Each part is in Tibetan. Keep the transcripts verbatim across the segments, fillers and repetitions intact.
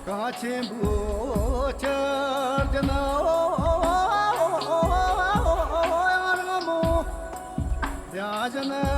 གང་ཆེན་པོ་ཆར་ལྡན་ཡང་རང་མོ། ཡང་ཞིན་ནོ་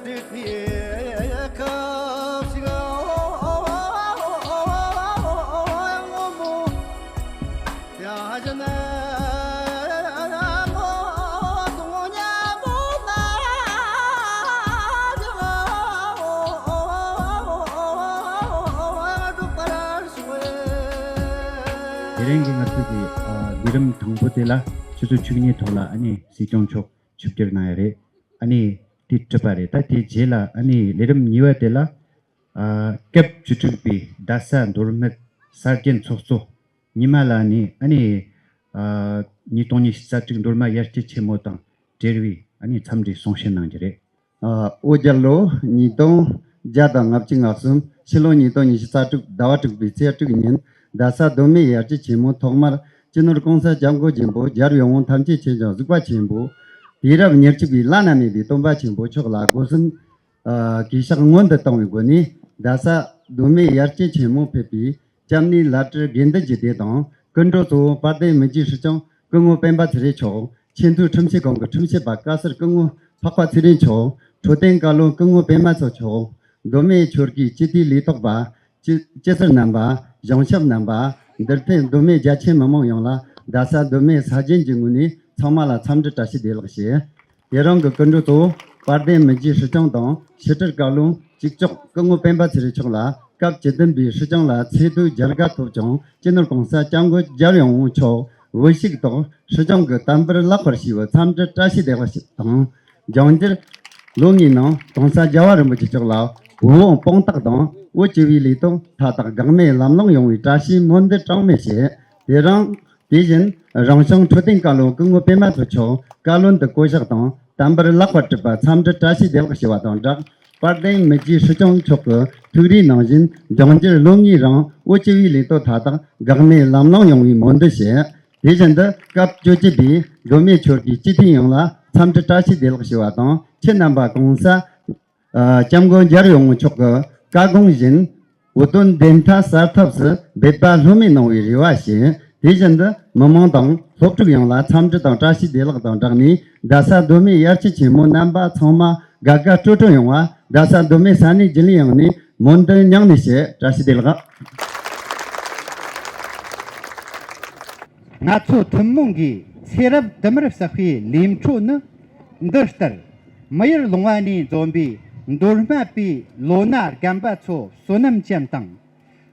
འདི་ཚེ་ནི་ཡང་འགྱུར་བར་ཤོག་དེ་རིང་གི་ང་ཚོ་གི་ཨ་ལས་རིམ་དང་པོ་དེ་ལ་ཆུ་ཚོད་བཅུ་གཉིས་ཐོག་ལ་ཨ་ནི་སྲིད་སྐྱོང་མཆོག་ཆིབས་བསྒྱུར་གནང་ཡ་རེད། ཨ་ནི་དེ་གྲུབ་པ་རེད། ད་དེའི་རྗེས་ལ་ཨ་ནི་ལས་རིམ་གཉིས་པ་དེ་ལ་ཨ་སྐབས་བཅུ་དྲུག་པའི་རྡ་ས་མདོ་སྨད་གསར་བརྗེ་ཚོགས་གཙོ་ཉི་མ་ལགས་ནས་ཨ་ནི་ཨ་ཉིས་སྟོང་ཉི་ཤུ་རྩ་དྲུག་མདོ་སྨད་དབྱར་སྐྱིད་ཆེན་མོ་དང་འབྲེལ་བའི་ཨ་ནི་འཚམས་འདྲིའི་གསུང་བཤད་གནང་རྒྱུ་རེད། ཨ་འོ་རྒྱལ་ལོ་ཉིས་སྟོང་བརྒྱ་དང་ལྔ་བཅུ་ང་གསུམ། ཕྱི་ལོ་ཉིས་སྟོང་ཉི་ཤུ་རྩ་དྲུག་ཟླ་བ་དྲུག་པའི་ཚེས་དྲུག་ཉིན་རྡ་ས་མདོ་སྨད་ཡར་རྒྱས་ཆེན་མོ་ཐོག་མར་སྤྱི་ནོར་༸གོང་ས་༸སྐྱབས་མགོན་ཆེན་པོ་རྒྱལ་བའི་དབང་ཐམས་ཅད་མཁྱེན་ཅིང་གཟིགས་པ་ཆེན་པོ། དུས་རབས་ཉེར་གཅིག་པའི་བླ་ན་མེད་པའི་སྟོན་པ་ཆེན་པོ་མཆོག་ལ་སྒོ་གསུམ་ཨ་གུས་ཕྱག་སྔོན་དུ་བཏང་བའི་སྒོ་ནས་རྡ་ས་མདོ་སྨད་ཡར་རྒྱས་ཆེན་མོ་ཕེབས་པའི་སྐྱབས་གནས་བླ་སྤྲུལ་དགེ་འདུན་གྱི་སྡེ་དང་སྐུ་མགྲོན་གཙོ་བོ་དཔལ་ལྡན་མི་རྗེ་སྲིད་སྐྱོང་སྐུ་ངོ་སྤེན་པ་ཚེ་རིང་མཆོག་ཆེས་མཐོའི་ཁྲིམས་ཞིབ་ཁང་གི་ཁྲིམས་ཞིབ་པ་བཀའ་ཟུར་སྐུ་ངོ་འཕགས་པ་ཚེ་རིང་མཆོག་འཕྲོད་བསྟེན་བཀའ་བློན་སྐུ་ངོ་པད་མ་མཚོ་མཆོག་མདོ་སྨད་ཆོལ་ཁའི་སྤྱི་འཐུས་ལས་ཐོག་པ། སྤྱི་སྤྱི་ཟུར་རྣམ་པ། གཞུང་ཞབས་རྣམ་པ། འདིར་ཕེབས་མདོ་སྨད་རྒྱ་ཆེ་མི་མང་ཡོངས་ལ་རྡ་ས་མདོ་སྨད་ས་གཞན་གྱི་ངོས་ནས་ཚང་མ་ལ་འཚམས་འདྲི་བཀྲ་ཤིས་བདེ་ལེགས་ཞུ། དེ་རིང་གི་སྐུ་མགྲོན་གཙོ་བོ་དཔལ་ལྡན་མི་རྗེ་སྲིད་སྐྱོང་དང་ཕྱི་དྲིལ་བཀའ་བློན་གཅིག་ལྕོགས་སྐུ་ངོ་སྤེན་པ་ཚེ་རིང་མཆོག་ལ་སྐབས་བཅུ་བདུན་པའི་སྲིད་སྐྱོང་ལ་ཚེ་ཐར་རྒྱལ་དགའ་ཐོབ་ཀྱང་སྤྱི་ནོར་༸གོང་ས་༸སྐྱབས་མགོན་རྒྱལ་བའི་དབང་མཆོག་འོས་ཤིག་ཐོག་སྲིད་སྐྱོང་གི་དམ་པར་ལེགས་པར་ཞུ་བའི་འཚམས་འདྲི་བཀྲ་ཤིས་བདེ་ལེགས་ཞུ་དང་། འབྱུང་འགྱུར་ལོ་ལྔའི་ནང་༸གོང་ས་རྒྱལ་བ་རིན་པོ་ཆེ་མཆོག་ལ་བོད་དབང་དཔང་རྟགས་དང་བོད་སྤྱི་བའི་ལས་དོན་མཐའ་དག་འགག་མེད་ལམ་ལྷོང་ཡོང་བའི་བཀྲ་ཤིས་སྨོན་འདུན་གྲངས་མེད་བྱེད། དེ་རིང་དེ་བཞིན་རང་སྐྱོང་འཕྲོད་བསྟེན་བཀའ་བློན་སྐུ་ངོ་པད་མ་མཚོ་མཆོག་བཀའ་བློན་དུ་བསྐོ་གཞག་དང་དམ་པར་ལེགས་པར་གྲུབ་པ་འཚམས་འདྲི་བཀྲ་ཤིས་བདེ་ལེགས་ཞུ་བ་དང་སྦྲགས། དཔལ་ལྡན་མི་རྗེ་སྲིད་སྐྱོང་མཆོག་གི་ཐུགས་རེ་ནང་བཞིན་འབྱུང་འགྱུར་ལོ་ལྔའི་རིང་བོད་སྤྱི་བའི་ལས་དོན་མཐའ་དག་འགག་མེད་ལམ་ལྷོང་ཡོང་བའི་སྨོན་འདུན་ཞུ། དེ་བཞིན་དུ་སྐབས་བཅུ་གཅིག་པའི་མདོ་སྨད་ཆོལ་ཁའི་སྤྱི་འཐུས་ཡོངས་ལ་འཚམས་འདྲི་བཀྲ་ཤིས་བདེ་ལེགས་ཞུ་བ་དང་ཁྱེད་རྣམ་པ་༸གོང་ས་༸སྐྱབས་མགོན་རྒྱལ་བའི་དབང་མཆོག་གི་བཀའ་དགོངས་བཞིན་བོད་དོན་བདེན་མཐའ་གསལ་ཐབས་སུ་འབད་པ་ལྷོད་མེད་གནང་བའི་རེ་བ་ཞུ། དེ་བཞིན་དུ་མི་མང་དང་སློབ་ཕྲུག་ཡོངས་ལ་འཚམས་འདྲི་དང་བཀྲ་ཤིས་བདེ་ལེགས་དང་སྦྲགས་ནས་རྡ་ས་མདོ་སྨད་ཡར་རྒྱས་ཆེན་མོ་རྣམ་པ་ཚང་མ་ དགའ་དགའ་སྤྲོ་སྤྲོ་ཡོང་བ་རྡ་ས་མདོ་སྨད་ས་གནས་རྒྱུན་ལས་ཡོངས་ནས་སྨོན་འདུན་མྱངས་ནས་བཤད། བཀྲ་ཤིས་བདེ་ལེགས། ང་ཚོ་ཐུན་མོང་གིས་ཚེ་རབས་དུ་མར་བསགས་པའི་ལས་འཕྲོ་ནི། འདི་ལྟར་མི་ཡུལ་ལུང་བ་ནས་འཛོམས་པའི་མདོ་སྨད་པའི་ལོ་ན་རྒན་པ་ཚོ་བསོད་ནམས་ཅན་དང་།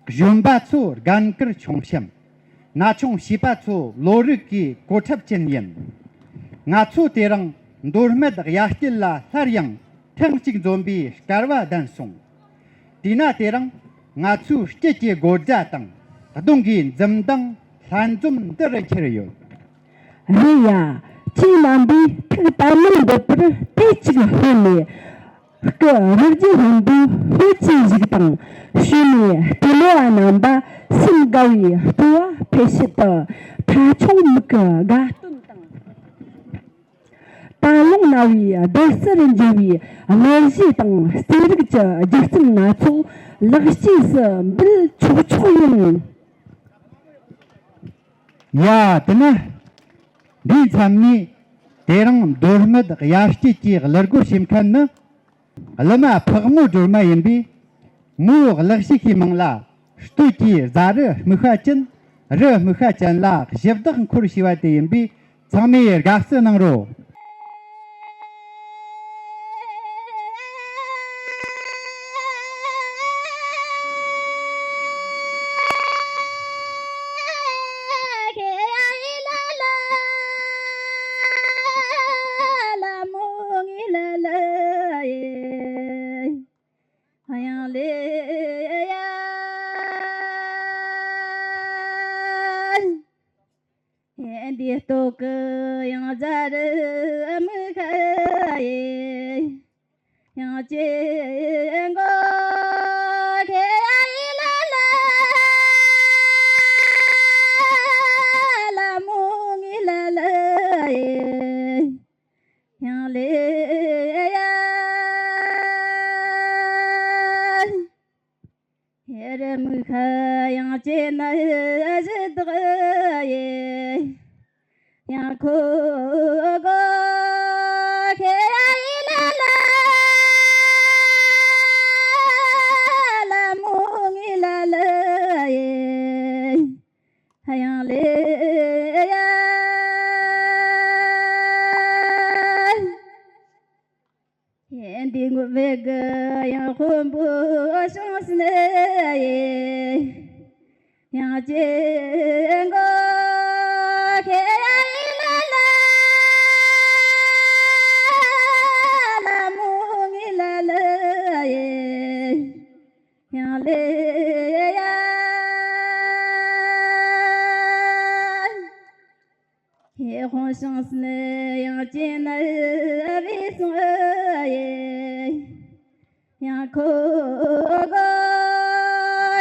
གཞོན་པ་ཚོ་རྒན་དཀར་ཆུང་གཤམ། ན་ཆུང་བྱིས་པ་ཚོ་བློ་རིག་གི་གོ་ཁྲབ་ཅན་ཡིན། ང་ཚོ་དེ་རིང་མདོ་སྨད་དབྱར་སྐྱིད་ལ་སླར་ཡང་ཐེངས་གཅིག་འཛོམས་པའི་སྐལ་བ་ལྡན་སོང་། དེས་ན་དེ་རིང་ང་ཚོའི་སྐྱིད་ཀྱི་དགོད་སྒྲ་དང་གདུང་གི་འཛུམ་མདངས་ལྷན་འཛོམས་འདི་རུ་འཁྱེར་ཡོད། རེད་ཡ། ཁྱེད་རྣམ་པས་ཐུགས་དམ་ལ་འདོད་པར་དེ་གཅིག་ལྷོད་ནས། སྐུ་རིགས་རྒྱུད་ལྷུན་པོའི་ལྷོད་ཀྱི་གཞུག་དང་ཞུས་ནས། སྤྲུལ་བ་རྣམ་པ་སེམས་དགའ་བའི་སྤྲོ་བ་འཕེལ་ཕྱིར་དུ། ཁྲ་ཆུང་མིག་གི་དགའ་སྟོན་དང་། རྟ་ལོང་ན་བའི་བདུད་རྩིར་འགྱུར་བའི་གླུ་གཞས་དང་རྩེད་རིགས་ཀྱི་རྒྱུ་རྩལ་སྣ་ཚོགས་ལེགས་སྐྱེས་སུ་འབུལ་ཆོག་ཆོག་ཡིན། ཡ། དེ་ན་འདིའི་མཚམས་ནས་དེ་རིང་མདོ་སྨད་དབྱར་སྐྱིད་ཀྱི་གླུ་སྒོ་ཕྱེ་མཁན་ནི། གླུ་མ་ཕག་མོ་སྒྲོལ་མ་ཡིན་པས། མོའི་གླུ་གཞས་ཀྱི་མིང་ལ་སྟོད་ཀྱི་རྫ་རི་སྨུག་ཤ་ཅན། རི་སྨུག་ཤ་ཅན་ལ་གཞི་བདག་འཁོར་ཞེས་པ་དེ་ཡིན་པས། ཚང་མས་དགའ་བསུ་གནང་རོགས། འདི་སྟོད་ཀྱི་ཡང་རྫ་རི་སྨུག་ཤ་ཡེ། ཡང་ཅི་མགོ་ཁེ་ཡ་ཡི་ལ་ལ་ལ་མོ་ངི་ལ་ལ་ཡེ། ཡང་ལེ་ཡ། ཧེ་རེ་མུ་ཁ་ཡང་ཅེ་ན་ཡ་ཞི་དག་ཡེ། ཡང་ཁོ་གོ་ཁེ་ཡ་ཡི་ལ་ལ་ལ་མོ་ངི་ལ་ལ་ཡེ། ཡང་ལེ་ཡ། འདི་ངུ་བེ་གི་ཡང་དཔོན་པོ་ཤོང་སི་ནེ་ཡེ། ཡང་ཅེ་མགོ་ཁེ་ཡ་ཡི་ལ་ལ་ལ་མོ་ངི་ལ་ལ་ཡེ། ཡང་ལེ་ཡ། ཧེ་ཧོང་ཤང་སི་ནེ་ཡང་ཅེ་ན་བི་སུང་ཨེ། ཡང་ཁོ་གོ་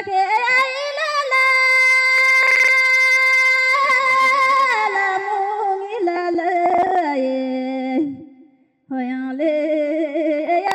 ཁེ་ཡ་ཡི་ལ་ལ་ལ་མོ་ངི་ལ་ལ་ཡེ། ཧོ་ཡང་ལེ་ཡ།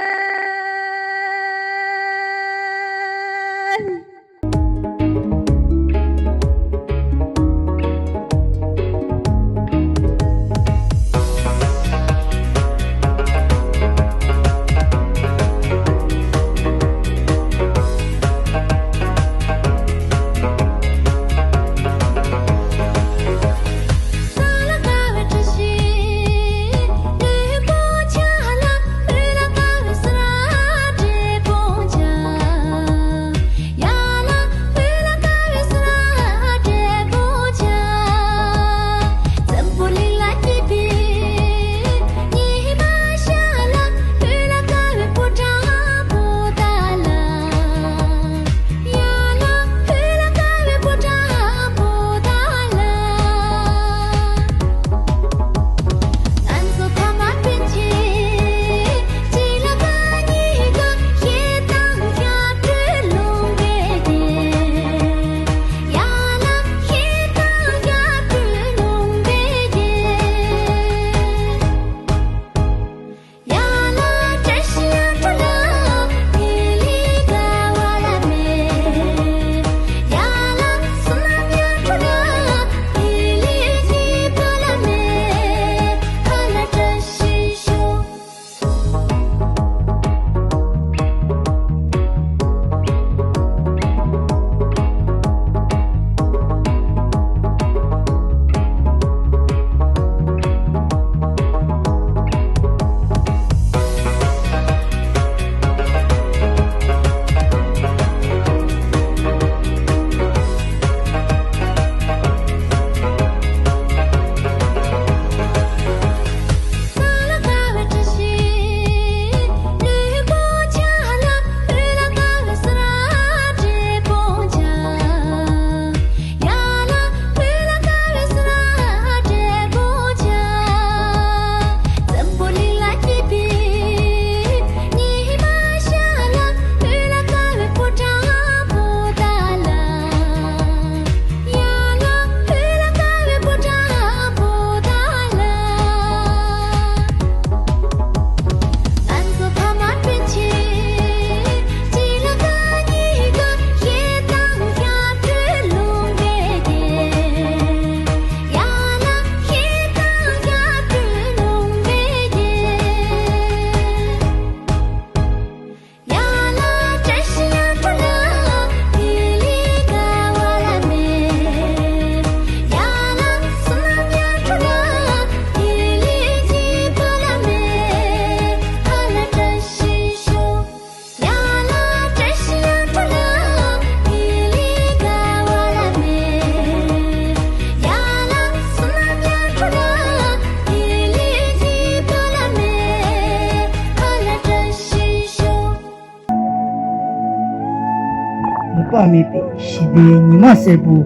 པ་མེད་པའི་ཞི་བདེའི་ཉི་མ་སེར་པོ།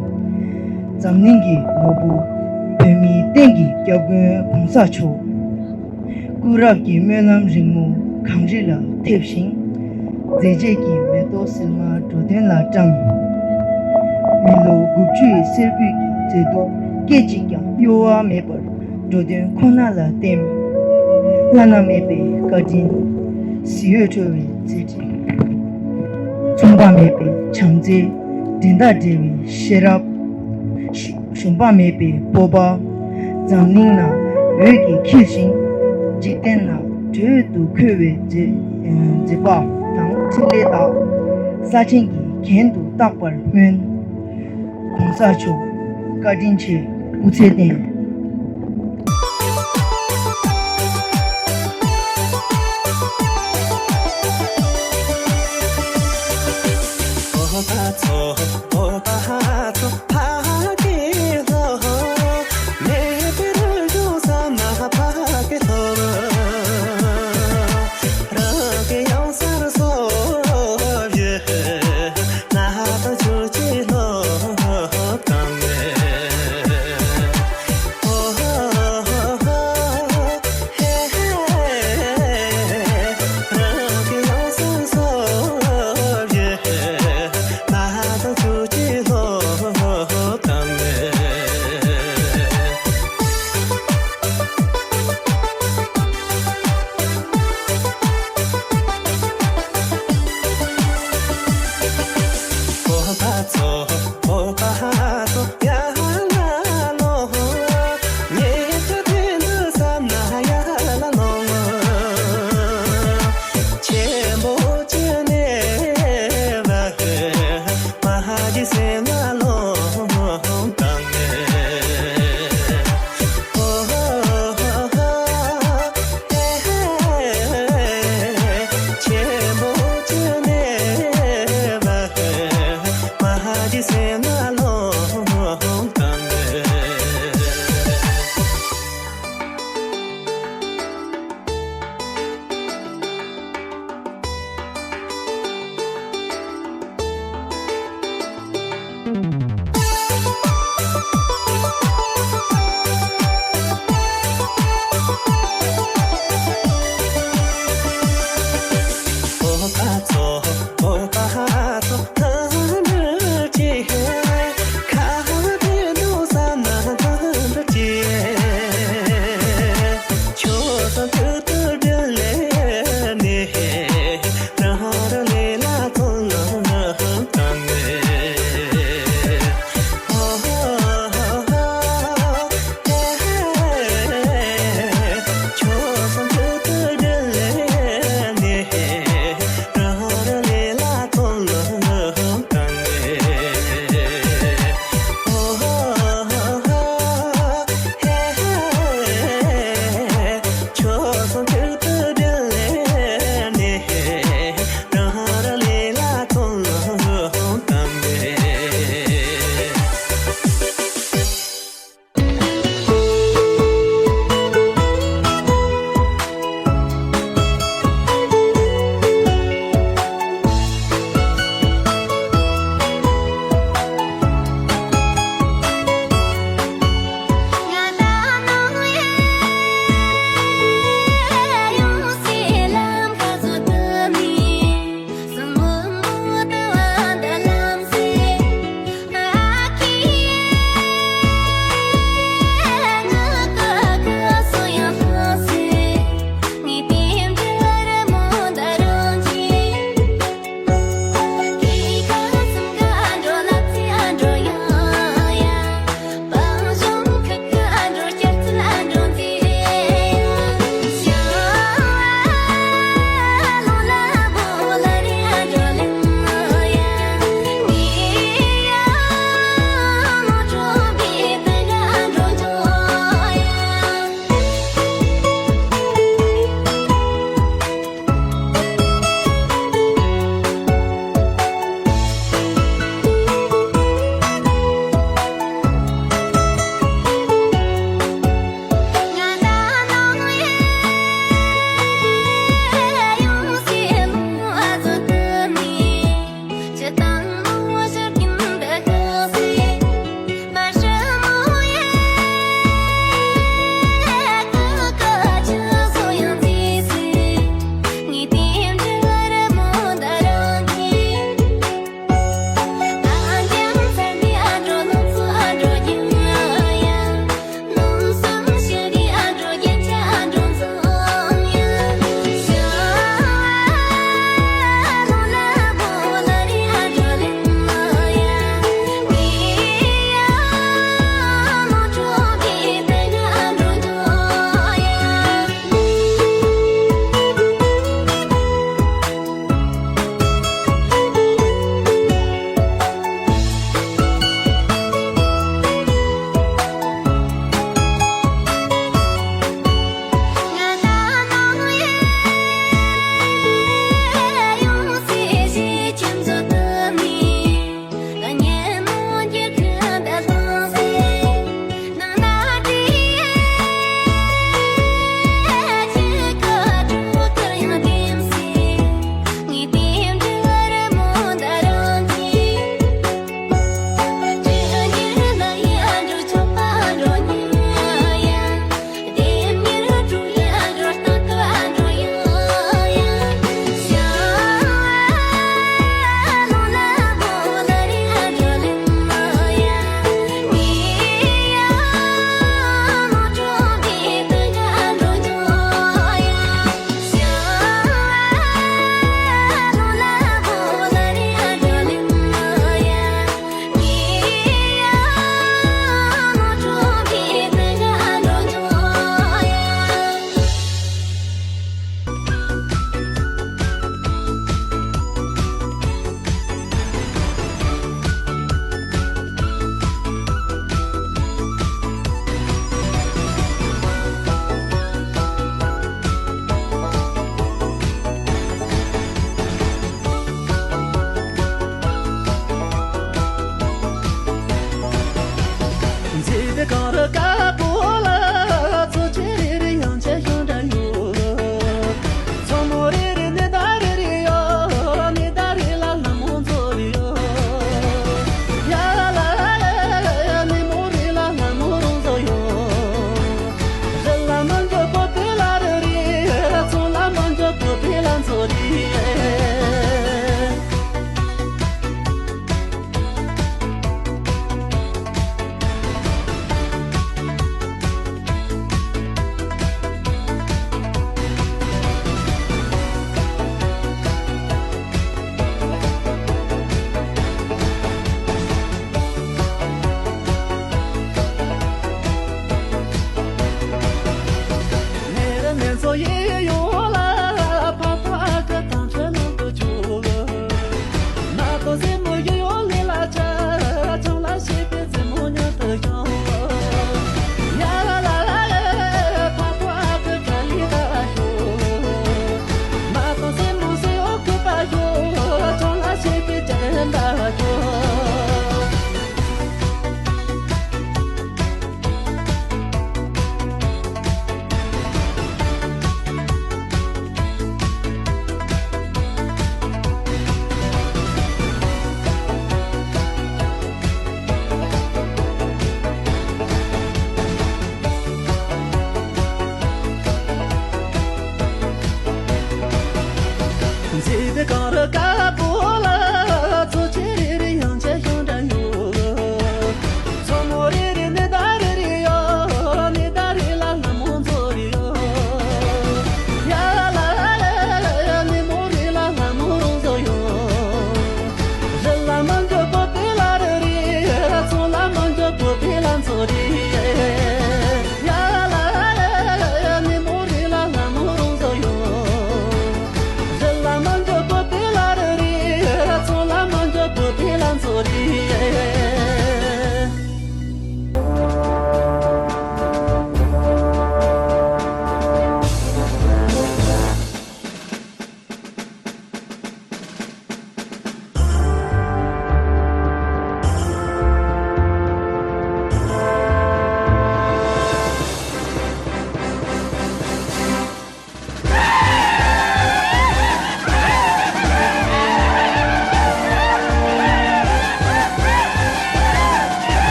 འཛམ་གླིང་གི་ནོར་བུ། བོད་མིའི་སྟེང་གི་སྐྱབས་མགོན་གོང་ས་མཆོག་སྐུ་རབ་ཀྱི་སྨོན་ལམ་རིང་མོ་གངས་རི་ལ་ཐེབས་ཤིང་། མཛད་རྗེས་ཀྱི་མེ་ཏོག་སིལ་མ་འགྲོ་དོན་ལ་བཀྲམ། མི་ལོ་དགུ་བཅུའི་གསེར་ཕུད་ཀྱི་མཛེས་སྡུག་སྐད་ཅིག་ཀྱང་གཡོ་བ་མེད་པར་འགྲོ་དོན་ཁོ་ན་ལ་བརྟེན། བླ་ན་མེད་པའི་བཀའ་དྲིན། གཟི་འོད་འཕྲོ་བའི་མཛད་འཕྲིན། མཚུངས་པ་མེད་པའི་བྱམས་བརྩེ། འགྲན་ཟླ་བྲལ་བའི་ཤེས་རབ། ཞུམ་པ་མེད་པའི་སྤོབས་པ། འཛམ་གླིང་ན་འོད་ཀྱིས་འཁྱིལ་ཞིང་། འཇིག་རྟེན་ན་དྲོད་དུ་ཁོལ་བའི་མཛད་མཛད་པ་དང་འཕྲིན་ལས་དག་ས་ཆེན་གྱིས་གྱེན་དུ་བཏགས་པར་སྨོན། གོང་ས་མཆོག་བཀའ་དྲིན་ཆེ། སྐུ་ཚེ་བརྟན།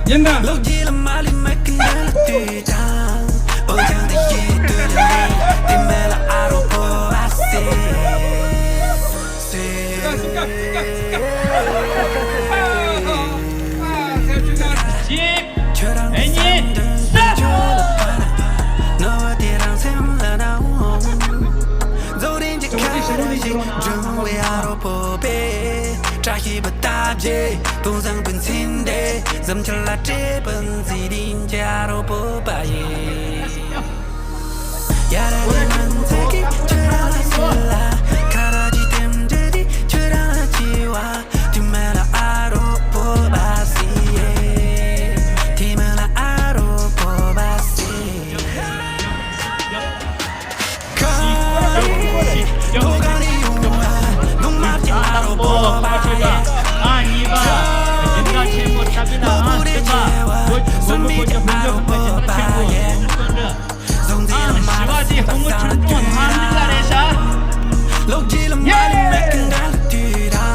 ཡིན་ད། ལོ་རྒྱུས་ལ་མ་ལུས་མེད་ཀི་འདི་ལ་དུས་དང་། འོན་ཀྱང་དེ་ཡིད་དུ་ལ་ལུས་དེ་མེད་ལ་ཨ་རོ་པོ་བ་སེ། ཞིག་ཨེ་ཉིད་ས། ནོར་བ་དེ་རང་སེམས་ལ་ནའོ། རྫོགས་རིམ་གྱི་ཁ་ར་ཞིག་འབྱུང་བའི་ཨ་རོ་པོ་པས། བཀྲ་ཤིས་པ་སྟབས་ཀྱིས་དུང་བཟང་པོའི་མཚན་དེ། འཛུམ་ཆུ་ལ་སྤྲས་པ་མཛེས་རིམ་གྱི་ཨ་རོ་པོ་པ་ཡིས། ཡ་ར་ལི་མན་ཚེ་གི་ཆུ་ར་ལ་སུ་ལ། ཁ་ར་ཇི་ཏེམ་འདྲེ་དི་ཆུ་ར་ལ་ཅི་བ། དེ་མེད་ལ་ཨ་རོ་པོ་བ་སི་ཡེ། དེ་མེད་ལ་ཨ་རོ་པོ་བ་སི། ཁ་རི་དོ་ག་ནི་ཡོང་བ་ལུང་མ་ཅི་ཨ་རོ་པོ་བ་ཡེ། ཨ་གཉིས་པ། སྦྱིན་བདག་ཆེན་པོ་ས་པི་ལ་ཨ་སེ་པ། སུམ་མི་ཅི་ཨ་རོ་པོ་བ་ཡེ། ཨང་བཞི་པ་དེ་སྐུ་ངོ་ཆུང་ཆུང་ལྷ་འདྲེ་ལགས་རེད་ཤག་ལོ་རྒྱུས་ལ་མ་ལུས་མེད་ཀི་འདྲ་ལ་དུས་དང་།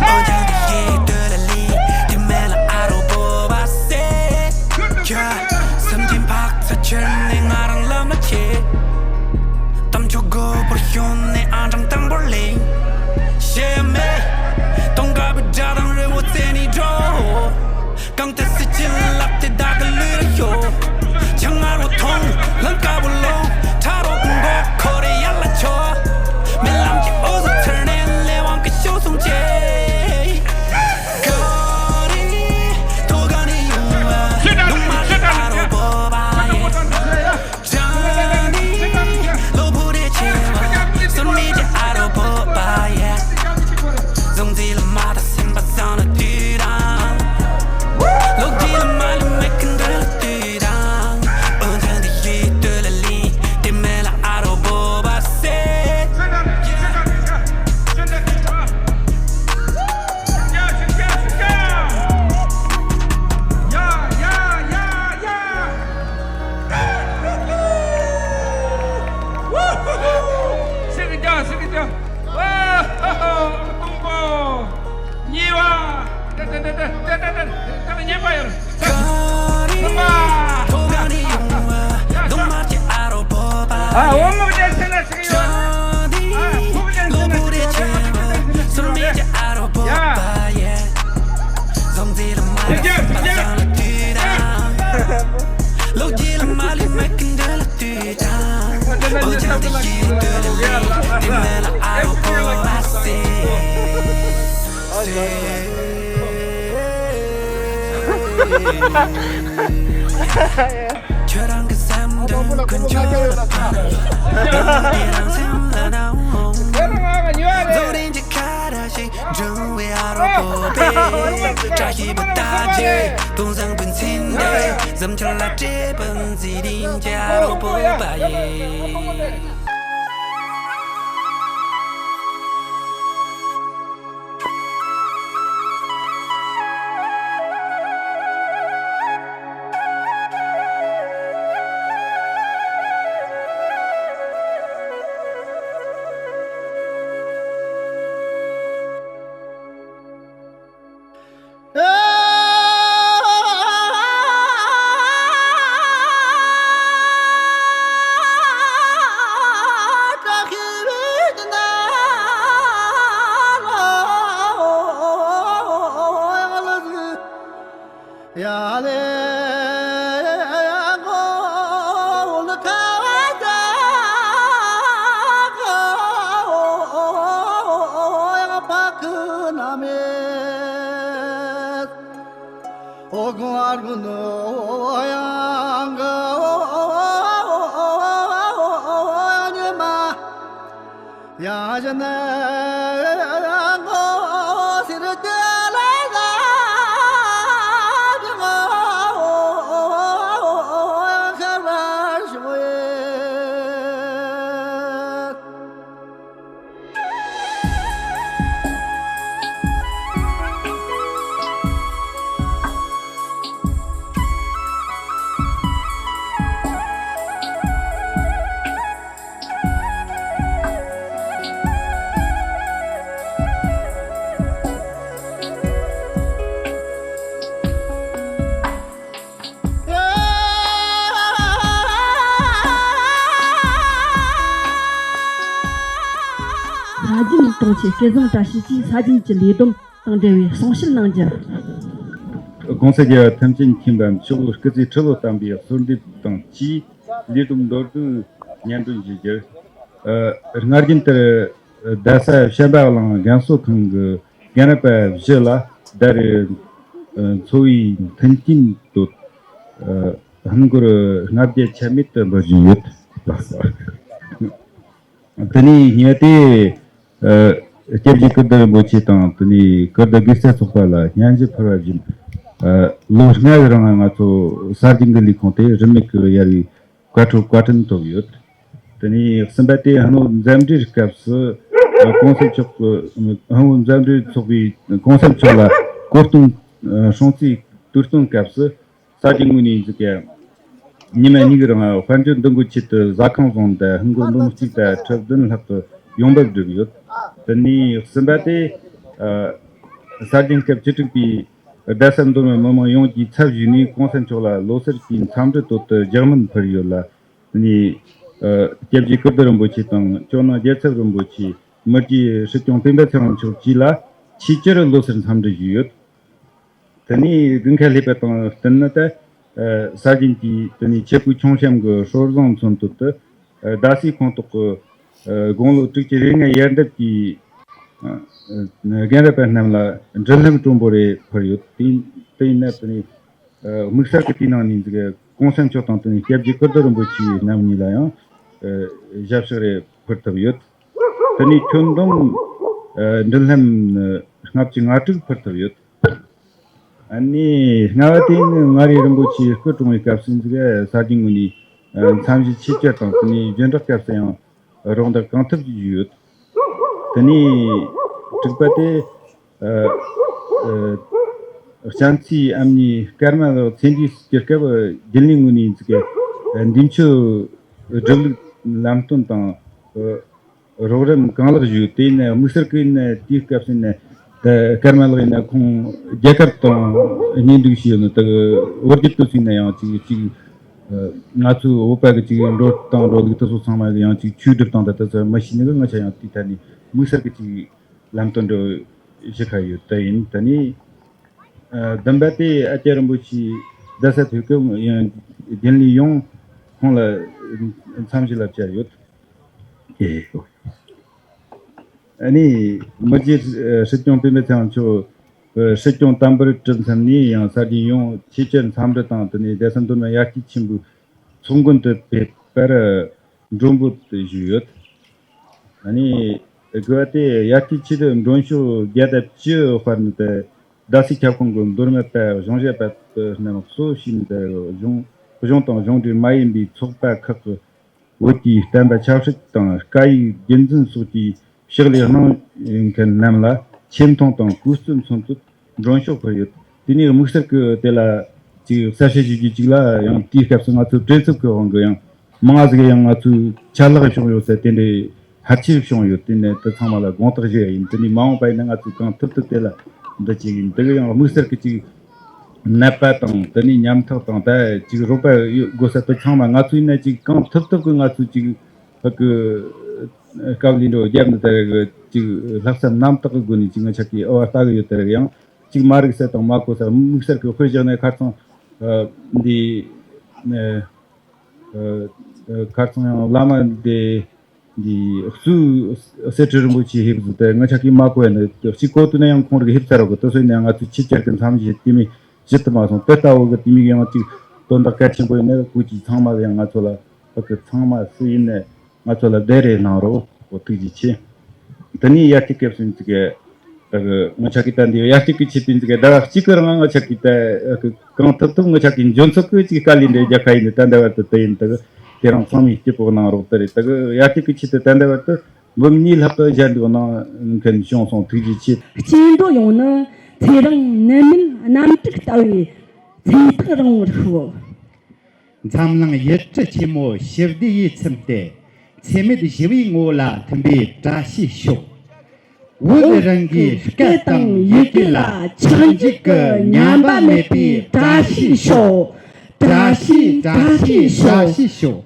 འོ་ཅག་དེ་ཡིད་དུ་ལ་ལི་དེ་མེད་ལ་ཨ་རོ་པོ་བ་སེ། ཁྱོད་སེམས་ཅན་འཕགས་ཚ་ཁྱོད་ནི་ང་རང་ལ་མ་ཆེ། གཏམ་ཆོ་དགོས་པར་ཤོང་ནས་ཨང་གྲངས་དང་པོར་ལེན། ཤེས་མེད་གཏོང་དཀའ་བའི་དགྲ་དང་རི་བོ་རྩེ་ནས་འགྲོ། གང་དེ་སྲིད་ཀྱི་ལབ་དེ་བདག་གི་ལུས་ལ་ཤོག་ཆང་ངར་བོ་ཐོང་ལམ་དཀར་བོ་ལོང་ཁྲ་རོག་མགོ་འཁོར་རེ་ཡར་ལ་ཆོག་མི་ལམ་གྱི་འོ་ཟོ་ཚར་ནས་ལས་དབང་གི་ཤོག་སོང་ཆེ། ག་རེ་དོ་ག་ནས་ཡོང་བ་ལུང་མ་ཤི་ཁྲ་རོག་པོ་བ་ཡེ། ལོ་བུ་རེ་ཆེ་བ་སུམ་མི་ཅི་ཨ་རོ་པོ་པ་ཡེ། གཟུང་འཛིན་ལ་མ་ད་སེམས་པ་བཟང་ལ་དུས་དང་། ལོ་རྒྱུས་ལ་མ་ལུས་མེད་ཀི་འདྲ་ལ་དུས་དང་། འོན་ཀྱང་དེ་ཡིད་དུ་ལ་ལི་དེ་མེད་ལ་ཨ་རོ་པོ་བ་སེ། གཉིས་པ། ཏེ་ཏེ་ཏེ་ཏེ་ཏེ་ཏེ་ཉེས་པ་ཡོད། གསུམ་པ། ཨ་འོ་མོ་ཅན་ཚེ་ན་ཞིག་ཡོད། ཨ་ཕུག་ཅན་ཚེ་ན་ཞིག་ཡོད། ཡ། ཡ། ཡ། ལོ་རྒྱུས་ལ་མ་ལུས་མེད་ཀི་འདྲ་ལ་དུས་དང་། འོ་ཅག་དེ་ཡིད་དུ་ལ་ལི་དེ་མེད་ལ་ཨ་རོ་པོ་བ་སེ། ཁྱོད་རང་གི་སེམས་དོན་ཀུན་སྤྱོད་ལ་ཕན། དེ་རང་སེམས་ལ་ནའོ། རྫོགས་རིམ་གྱི་ཁ་ར་ཞིག་འབྱུང་བའི་ཨ་རོ་པོ་པས། བཀྲ་ཤིས་པ་ལྟ་བྱེད་དུང་བཟང་པོའི་མཚན་དེ། འཛུམ་ཆུ་ལ་སྤྲས་པ་མཛེས་རིམ་གྱི་ཨ་རོ་པོ་པ་ཡེ། ཆེ་སྐལ་བཟང་བཀྲ་ཤིས་ཀྱིས་ས་རྒྱུན་གྱི་ལས་བསྡོམས་དང་འབྲེལ་བའི་གསུང་བཤད་གནང་རྒྱུ། ༸གོང་ས་རྒྱལ་བ་ཐམས་ཅད་མཁྱེན་པ་མཆོག་སྐུ་ཚེ་ཁྲི་ལོ་བརྟན་པའི་གསོལ་འདེབས་དང་བཅས་ལས་བསྡོམས་མདོར་བསྡུས་སྙན་སྒྲོན་ཞུ་རྒྱུར། ཨ། སྔར་རྒྱུན་ལྟར་རྡ་ས་བྱམས་པ་གླིང་རྒན་གསོ་ཁང་གི་རྒན་རབས་པ་བཞི་ལ་ཟླ་རེར་འཚོ་བའི་མཐུན་རྐྱེན་དང་ཨ་ཧིན་སྒོར་ལྔ་བརྒྱ་ཆ་མེད་དུ་འབུལ་བཞིན་ཡོད། དེ་ནས་གཉིས་པ་དེ། ཨ། སྐྱབས་རྗེ་ཀིརྟི་རིན་པོ་ཆེ་དང་དེ་ནས་ཀིརྟི་དགེ་རྩ་ཚོགས་པ་ལ་སྙན་ཞུ་ཕུལ་བ་བཞིན། ཨ། ལོ་ལྔ་གི་རིང་ང་ཚོ་ས་རྒྱུན་གྱི་ལས་ཁུངས་དེ་རིན་མེད་ཀྱི་གཡར་བའི་བཀའ་འཁྲོལ་བཀའ་དྲིན་ཐོབ་ཡོད། དེ་ནས་གསུམ་པ་དེ་ཧ་ནོ་མཛད་འབྲེལ་སྐབས་སུ་གོང་ས་མཆོག་གི་ཧ་ནོ་མཛད་འབྲེལ་ཚོགས་པའི་གོང་ས་མཆོག་ལ་གོ་སྟོན་སྲུང་བརྩིའི་དུས་སྟོན་སྐབས་སུ། ས་རྒྱུན་ངོས་ནས་འཛུགས་ཀྱི་ཉི་མ་གཉིས་ཀྱི་རིང་དཔལ་འབྱོར་འདུ་འགོད་ཆེད་དུ་ཟ་ཁང་བཟུང་སྟེ་ཧིན་སྒོར་འབུམ་གཅིག་དང་ཁྲི་བདུན་ལྷག་གི་ཡོང་འབབ་བསྒྲུབས་ཡོད། དེ་ནས་གསུམ་པ་དེ། ཨ། ས་རྒྱུན་སྐབས་བཅུ་དྲུག་པའི་རྡ་ས་མདོ་སྨད་མི་མང་ཡོངས་ཀྱི་ཚབ་ཞུས་ནས་གོང་ས་མཆོག་ལ་ལོ་གསར་གྱི་འཚམས་འདྲི་དོད་དུ་རྒྱག་སྨོན་ཕུལ་ཡོད་ལ། དེ་ནས། ཨ། སྐྱབས་རྗེ་ཀིརྟི་རིན་པོ་ཆེ་དང་ཇོ་ནང་རྒྱལ་ཚབ་རིན་པོ་ཆེ། མི་རྗེ་སྲིད་སྐྱོང་སྤེན་པ་ཚེ་རིང་མཆོག་བཅས་ལ་ཆེས་ཆེར་ལོ་གསར་འཚམས་འདྲི་ཞུས་ཡོད། དེ་ནས་དགུན་ཁ་སླེབས་པ་དང་བསྟུན་ནས་ད། ཨ། ས་རྒྱུན་གྱི་དེ་ནས་ཆེ་བོད་ཆུང་གཤམ་གྱི་སྲོལ་བཟང་མཚོན་དོད་དུ། ཨ། རྡ་སའི་ཁོངས་གཏོགས་ཀྱི། ཨ། དགུང་ལོ་དྲུག་ཅུ་རེ་ལྔ་ཡར་འདེབས་ཀྱི། ཨ། རྒན་རབས་པ་རྣམས་ལ་འབྲུ་ལྷམ་སྤྲོ་འབོར་རེ་ཕུལ་ཡོད། དེ་དེ་ཡིན་ན་དེ་ནས། ཨ། དམིགས་བསལ་གྱི་དེའི་ནང་ནས་འཛུགས་གོང་ས་མཆོག་དང་དེ་ནས་སྐྱབས་རྗེ་ཀིརྟི་རིན་པོ་ཆེ་རྣམ་གཉིས་ལ་ཡང་། ཨ། ཞབས་ཕྱི་རེ་ཕུལ་ཐུབ་ཡོད། དེ་ནས་ཁྱོན་བསྡོམས། ཨ། འབྲུ་ལྷམ་ལྔ་བཅུ་ང་དྲུག་ཕུལ་ཐུབ་ཡོད། ཨ་ནི་ལྔ་པ་དེ་ནི་མངའ་རིས་རིན་པོ་ཆེའི་སྐུ་གྲོངས་པའི་སྐབས་སུ་འཛུགས་ས་རྒྱུན་ངོས་ནས་འཚམས་ཞུ་ཆེས་ཆེར་དང་དེ་ནས་རྒྱུན་བསྒྲགས་སྐབས་སུ་ཡང་རོགས་འདེགས་གང་ཐུབ་ཀྱིས་ཞུས་ཡོད། དེ་ནས་དྲུག་པ་དེ། ཨ། ཨ། གཅན་ཚའི་ཨ་མྱེས་སྐར་མ་ལགས་ཚེ་འདས་སུ་གྱུར་སྐབས་རྒྱུན་ལས་ངོས་ནས་འཛུགས་འདེམས་སྤྱོད་སྒྲུབ་ལུགས་ལམ་སྟོན་དང་། ཨ། རོགས་རམ་གང་ལེགས་ཞུས། དེ་ཡིན་ན་དམིགས་བསལ་གྱི་ཡིན་ན་དེའི་སྐབས་སུ་ཡིན་ན་ད་སྐར་མ་ལགས་ཡིན་ན་ཁོང་རྒྱལ་ཁབ་དང་གཉེན་སྒྲིག་བྱས་ཡོད་ནི་དེ་བོད་བརྒྱུད་དུ་ཕྱིན་ན་ཡང་ཅིག་ཅིག་ཨ། ང་ཚོའི་བོད་པ་གི་ཅིག་འགྲོ་སྟངས་འགྲོ་ལུགས་དེ་ཚོ་ཚང་མ་ཡང་ཅིག་ཆོས་སྒྲུབ་སྟངས་དང་དེ་ཚོ་མི་ཤེས་ནི་གི་ང་ཆ་ཡང་དེའི་ཐད་ནས་དམིགས་བསལ་གྱི་ཅིག་ལམ་སྟོན་འགྲོ་བཞི་ཁ་ཡོད། དེ་ཡིན་དེ་ནས། ཨ། བདུན་པ་དེ་ཨ་ཅེ་རིན་པོ་ཆེ་རྡ་ས་ཐོས་སྐབས་ཡང་རྒྱུན་ལས་ཡོངས་ཁོང་ལ་འཚམས་ཞུ་ལ་བཅར་ཡོད། ཨེ། ཨ་ནི་མི་རྗེ་སྲིད་སྐྱོང་སྤེན་པ་ཚེ་རིང་མཆོག་སྲིད་སྐྱོང་དམ་པར་གྲུབ་མཚམས་ནས་ཡང་ས་རྒྱུན་ཡོངས་ཆེས་ཆེར་འཚམས་འདྲི་དང་དེ་ནས་རྡ་ས་མདོ་སྨད་ཡར་སྐྱེད་ཆེན་པོའི་ཚོགས་མགོན་དུ་ཕེབས་པར་མགྲོན་འབོད་ཞུས་ཡོད། ཨ་ནི་དགུ་པ་དེ་ཡར་སྐྱེད་ཆེད་དུ་མགྲོན་ཤོག་བརྒྱ་དང་བཅུ་དཔར་ནས་ཏེ་རྡ་སའི་ཁྱབ་ཁོངས་ཀྱི་མདོ་སྨད་པ་གཞུང་ཞབས་པ་རྣམས་གཙོ་བྱས་ནས་ཏེ་གཞུང་གཞུང་དང་གཞུང་འབྲེལ་མ་ཡིན་པའི་ཚོགས་པ་ཁག་གི་བོད་ཀྱི་བསྟན་པ་ཆབ་སྲིད་དང་སྐད་ཡིག་རྒྱུན་འཛིན་སོགས་ཀྱི་ཕྱག་ལས་གནང་མཁན་རྣམས་ལ་ཆེ་མཐོང་དང་གུས་བརྩི་མཚོན་དུ་མགྲོན་ཤོག་ཕུལ་ཡོད། དེ་ནས་དམིགས་བསལ་གྱི་དེ་ལ་ཅིག་གསལ་བཤད་ཞུ་རྒྱུ་ཅིག་ལ་ཡང་དེའི་སྐབས་སུ་ང་ཚོའི་བྲེལ་འཚུབ་ཀྱི་དབང་གིས་ཡང་མང་ང་ཟིག་ཡང་ང་ཚོའི་ཆད་ལྷག་བྱུང་ཡོད་ཟེར་དེ་འདྲའི་ཕལ་ཆེར་བྱུང་ཡོད། དེ་ནས་དེ་ཚང་མ་ལ་དགོངས་དག་ཞུ་ཡ་ཡིན། དེ་ནས་མ་འོངས་པ་ཡིན་ན་ང་ཚོས་གང་ཐུབ་ཐུབ་དེ་ལ་འདི་ཅིག་ཡིན། དེ་གི་ཡང་དམིགས་བསལ་གྱི་ཅིག་ནད་པ་དང་དེ་ནས་ཉམ་ཐག་དང་ད་ཅིག་རོགས་པ་ཡོད་དགོས་ས་དེ་ཚང་མ་ང་ཚོ་ཡིན་ན་ཅིག་གང་ཐུབ་ཐུབ་གི་ང་ཚོས་ཅིག་ཕ་གི་སྐབས་ལས་འགྲོ་རྒྱབ་ནས་དེ་རིགས་ཅིག་ལྷག་བསམ་རྣམ་དག་གི་སྒོ་ནས་ཅིག་ང་ཆ་གི་ཨ་བ་ལྟ་གི་ཡོད། དེ་རིགས་ཡང་ཅིག་མ་རིག་ས་དང་མ་གོ་ས་དམིགས་བསལ་གྱི་དཔེ་བཞག་ནས་ཁ་སང་འདི་ཁ་སང་ཡང་བླ་མ་འདི་འདི་གཙོས་གསེར་ཁྲི་རིན་པོ་ཆེ་ཕེབས་སུ་དེ་ང་ཆ་གིས་མ་གོ་ཡ་ནི་གཅིག་གོ་དུས་ན་ཡང་ཁོང་རིགས་ཕེབས་ཚར་རོ་གི། དེ་སོ་ཡིན་ན་ཡང་ང་ཚོས་ཆེས་ཆེར་གི་མཚམས་བཞེས་དེ་མི་བཞེས་ཐུབ་མ་སོང་། དེ་ལྟ་བུ་གི་དེ་མིག་ཡང་གཅིག་དོན་དག་གལ་ཆེན་པོ་ཡིན་ན་བོད་ཀྱི་ཚང་མ་ལ་ཡང་ང་ཚོ་ལ་བོད་ཀྱི་ཚང་མ་སུ་ཡིན་ན་ང་ཚོ་ལ་བདེ་རེ་གནང་རོགས། འོ་ཐུགས་རྗེ་ཆེ། དེ་ནས་ཡར་སྐྱེད་སྐབས་སུ་ཅིག་གི་ད་གི་ང་ཆ་གི་ད་འདི་ཡར་སྐྱེད་ཀྱི་ཆེད་དུ་ཅིག་གི་ཟླ་བ་གཅིག་གི་རིང་ང་ཆ་གི་ད་གི་གང་ཐུབ་ཐུབ་ང་ཆ་གི་འཇོན་ཚོད་ཀྱི་ཅིག་དཀའ་ལས་འདྲ་རྒྱག་ཁ་ཡིན། ད་ལྟ་བར་དུ་དེ་ཡིན། ད་གི་དེ་རིང་ཚང་མས་སྐྱིད་པོ་གནང་རོགས། ད་རེད། ད་གི་ཡར་སྐྱེད་ཀྱི་ཆེད་དུ་ད་ལྟ་བར་དུ་འབུམ་གཉིས་ལྷག་ཏུ་ཞལ་འདེབས་གནང་མཁན་བྱུང་སོང་། ཐུགས་རྗེ་ཆེ། སྐྱེ་འགྲོ་ཡོངས་ནི་ཚེ་རིང་ནད་མེད་རྣམ་དྲུག་ལྟ་བུའི་ཚེ་ཐག་རིང་བར་ཤོག། འཛམ་གླིང་ཡུལ་གྲུ་ཆེན་མོ་ཞི་བདེ་ཡིས་ཚིམ་སྟེ། འཚེ་མེད་ཞི་བའི་ངོ་བོ་ལ་མཐུན་པའི་བཀྲ་ཤིས་ཤོག། བོད་རང་གི་སྐད་དང་ཡི་གེ་ལ་ཆགས་འཇིག་གི་ཉམས་པ་མེད་པའི་བཀྲ་ཤིས་ཤོག། བཀྲ་ཤིས་བཀྲ་ཤིས་བཀྲ་ཤིས་ཤོག།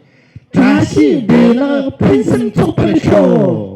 བཀྲ་ཤིས་བདེ་ལེགས་ཕུན་སུམ་ཚོགས་པར་ཤོག།